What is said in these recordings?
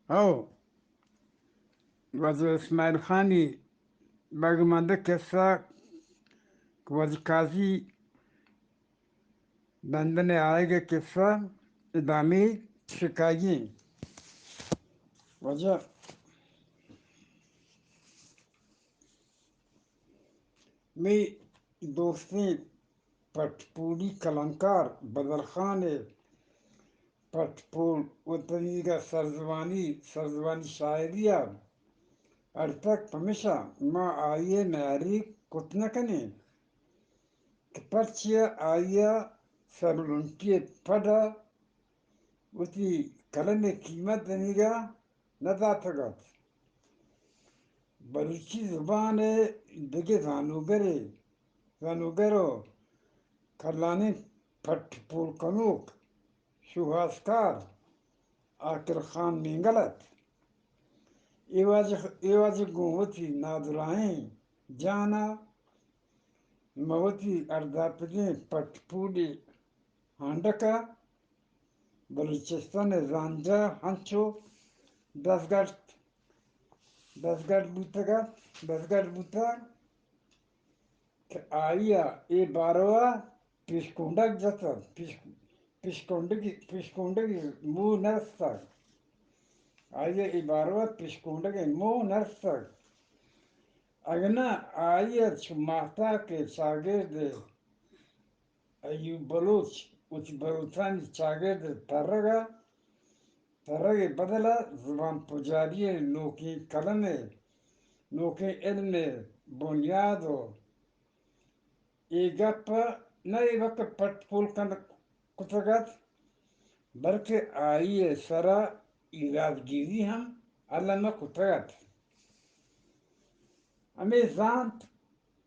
او واجہ اسماعیل خانی بگمندہ قصہ کہ واجہ قاضی لندن ء آیگ ء قصہ ادامہ شکاگیں۔ واجہ می دوستیں پٹ پولی کلنکار بدل خان ء پٹ پول وتنیگا سرزوانی، سرزوانی شاعری ء اڑتگ، پمیشا ما آئی ء معیاری کت نہ کنیں کہ پرچیا آئی ء سیرولنٹی ء پڈ ء وتی قلم ء قیمت دنیگا نہ داتگ ات۔ بلوچی زبان ء دگہ زانوگرے، زانوگر و کلانیں پٹ پول کنوک شوہازکار عاقل خان مینگل ات۔ اے واجہ، اے واجہ گوں وتی نادراہیں جان ء مہ وتی ارداپدیں پٹ پولی ہانڈک ء بلوچستان ء زانجا ہنچو دزگٹ، دزگٹ بوتگ ات، دزگٹ بوتگ کہ آئی ء اے بارو ء پیشکونڈگ جتگ، پیش-، پیشکونڈگی، پیشکونڈگی مو نرستگ۔ آئی ء اے بارو ء پیشکونڈگی مو نرستگ۔ اگہ نہ آئی ء چو ماہتاک ء چاگرد ایوب بلوچ وتی بروتانی چاگرد ء ترگ ء، ترگ ء بدل ء زبان پجاری ء نوکیں قلم ء نوکیں علم ء بنیاد و اے گپ ء نہ ایوک ء پٹ پول کن کتگ ات، بلکہ آئی ء سرا ایرادگیری ہم الم کتگ ات۔ ہمے زانت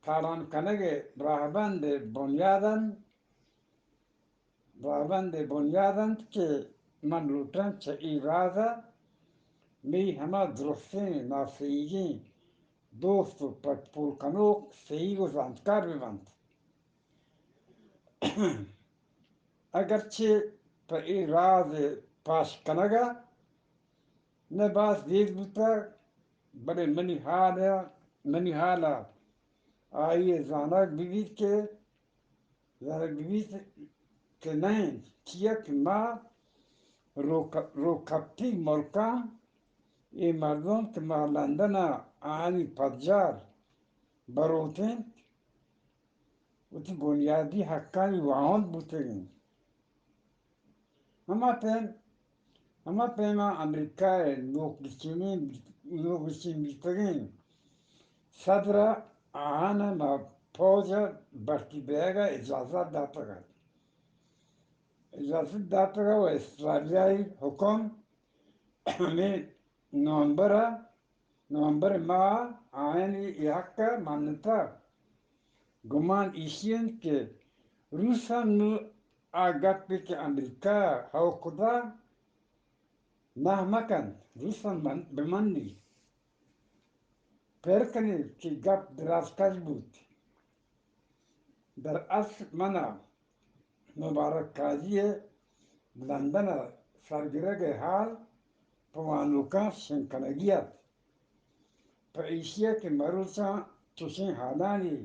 تالان کنگ ء راہبند ء بنیاد انت، راہبند ء بنیاد انت کہ من لوٹاں چہ اے راز ء مئی ہما درستیں ناسہیگیں دوست و پٹ پول کنوک سہیگ و زانتکار بہ بنت۔ اگرچہ پہ اے راز ء پاش کنگ ء نہ باز دیر بوتگ، بلے منی ہال ء، منی ہال ء آئی ء زانگ بہ بیت کہ زانگ بہ بیت کہ نہ انت، چیا کہ ما روک-، روکپتی ملکاں اے مردم کہ ما لندن ء آنی پجار بروت انت، وتی بنیادی حقانی واہند بوتگ انت۔ ہما پیم، ہما پیما امریکہ ء نوک گچینیں، نوک گچین بیتگیں صدر ء آہان ء ماں پوج ء بھرتی بیگ ء اجازت داتگ ات۔ اجازت داتگ ء و استرالیائی حکم ہمے نومبر ء نومبر ماہ ء آیانی اے حق ء منتہ۔ گمان ایشی انت کہ روس ہم نوں آ گپے کہ امریکہ ء ہو خدا نہ مہ کنت، روس ہم من-، بہ منی۔ پر کنی کہ گپ دراز کش بوت۔ در اصل من ء مبارک قاضی ء لندن ء سرگرگ ء ہال پہ وانوکاں شنگ کنگی ات۔ پہ ایشی ء کہ مروچاں چشیں ہالانی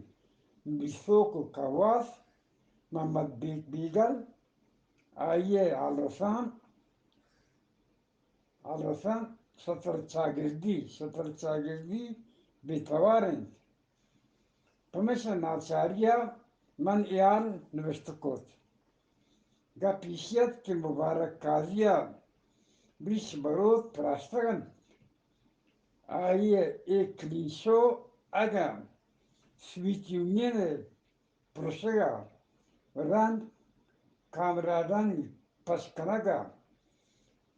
بیسوک و کواس محمد بیگ بیگل، آئی ء ہالرسان، ہالرسان شتر چاگردی، شتر چاگردی بے توار انت۔ پمیشا ناچاری ء من اے ہال نبشتہ کت۔ گپ ایشی ات کہ مبارک قاضی ء بریش بروت پراشتگ انت۔ آئی ء اے کلین شو اگاں سویت یونین ء پروشگ ء رند کامراڈانی پچ کنگ ء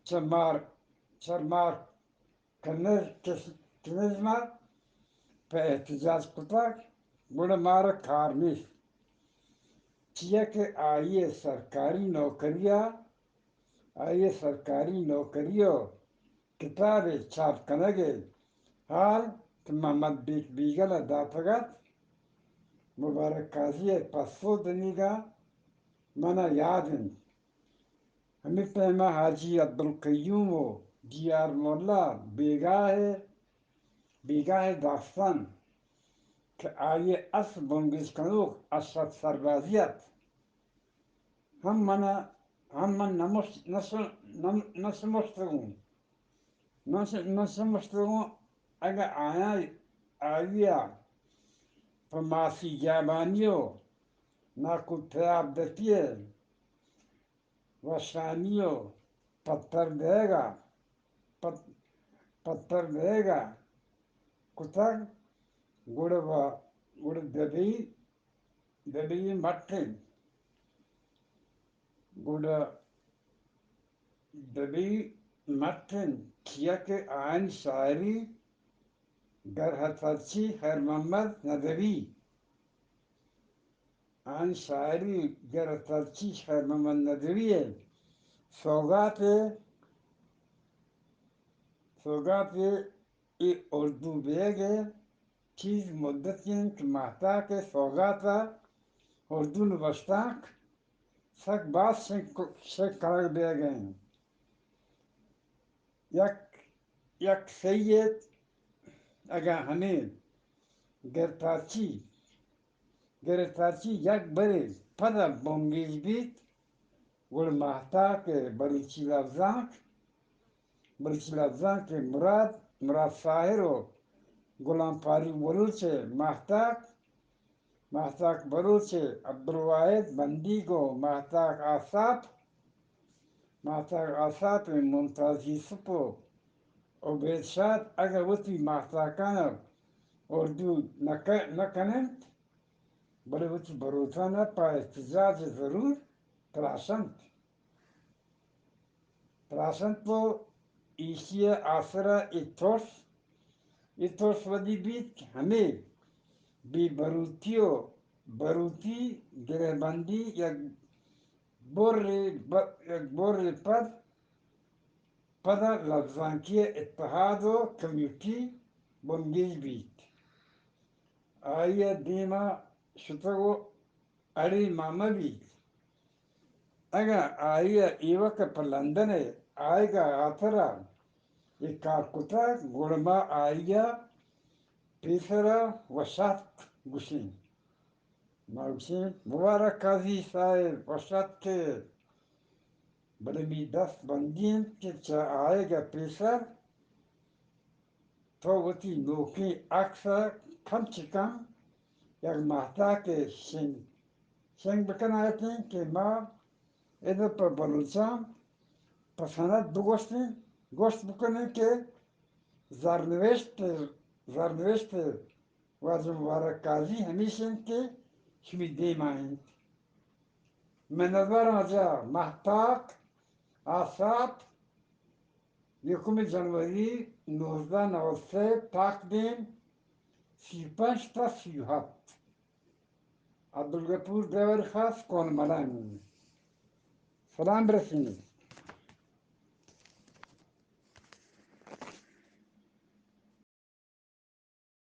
چہ مار-، چہ مارک کنز-، کس-، کنزم ء پہ احتجاج کتگ، گڑا مارا کار نیست، چیا کہ آئی ء سرکاری نوکری ء، آئی ء سرکاری نوکری ء کتاب ء چاپ کنگ ء ہال کہ محمد بیک بیگل ء داتگ ات، مبارک قاضی ء پسو دنیگا من ء یاد انت۔ ہمے پیما حاجی عبدالقیوم و ڈی آر مولا بیگاہ ءِ، بیگاہ ءِ داستان کہ آئی ءِ اسپ بنگیج کنوک اشرف سربازی ات، ہم من ءَ، ہم من نمش-، نش-، نم-، نشمشتگوں، نش-، نشمشتگوں، اگاں آیاں آئی ءَ پہ ماسی گیابانی ءُ ناکو تیاب دتی ءِ وشانی ءُ پتر دئیگ ءَ، پت-، پتر دئیگ ءَ کتگ، گڑا و-، گڑا دبئی، دبئی مٹ اِنت۔ گڑا دبئی مٹ اِنت، چیا کہ آیانی شاعری گر ہترچی خیر محمد ندوی، آیانی شاعری گر ہترچی خیر محمد ندوی ءِ سوگات ءِ، سوگات ءِ اے اردو بیگ ءِ چیز مدتی اِنت کہ ماہتاک ءِ سوگات ءَ اردو نبشتانک سک باز شنگ، شنگ کنگ بیگ ءَ اِنت۔ یک، یک سید اگاں ہمے گرتاچی، گرتاچی یک برے پدا بنگیج بیت، گڑا ماہتاک ءِ بلوچی لبزانک، بلوچی لبزانک ءِ مراد، مراد ساحر ءُ غلام فاروق بلوچ ءِ ماہتاک، ماہتاک بلوچ ءِ عبدالواحد بندیگ ءُ ماہتاک آساپ، ماہتاک آساپ ءِ ممتاز یوسف ءُ عبید شاد اگاں وتی ماہتاکان ءَ اردو نہ ک-، نہ کن اَنت، بلے وتی بلوچان ءَ پہ احتجاج ءَ ضرور تراش اَنت۔ تراش اَنت ءُ ایشی ءِ آسر ءَ اے ترس، اے ترس ودی بیت کہ ہمے بے بروتی ءُ بروتی گرہ بندی یک برے ب-، یک برے پد، پدا لبزانکی ءِ اتحاد ءُ کمیٹی بنگیج بیت۔ آئی ءِ دیم ءَ شتگ ءُ اڑے ما مہ بیت۔ اگاں آئی ءَ ایوک ءَ پہ لندن ءَ آیگ ءِ ہاترا اے کار کتگ، گڑا ما آئی ءَ پیسر ءَ وش آتک گوشیں۔ ما گوشیں، مبارک قاضی صاحب، وش آتک ئے، بلے می دست بندی اِنت کہ چہ آیگ ءَ پیسر تو وتی نوکیں عکس ءَ کم چہ کم یک ماہتاکے شنگ، شنگ بکنائیتیں کہ ما ادا پہ بلوچاں پہ سند بگوشتیں، گوشت بکنیں کہ زرنوشت، زرنوشت واجہ مبارک قاضی ہمیش اِنت کہ شمی دیما اِنت۔ منتوار واجہ۔ ماہتاک آساپ، یکم جنوری نوزدہ نود سے، تاکدیم سی پنچ تا سی ہفت۔ عبدالغفور دیوری خاص، کون ملنگ۔ سلام برسینیت۔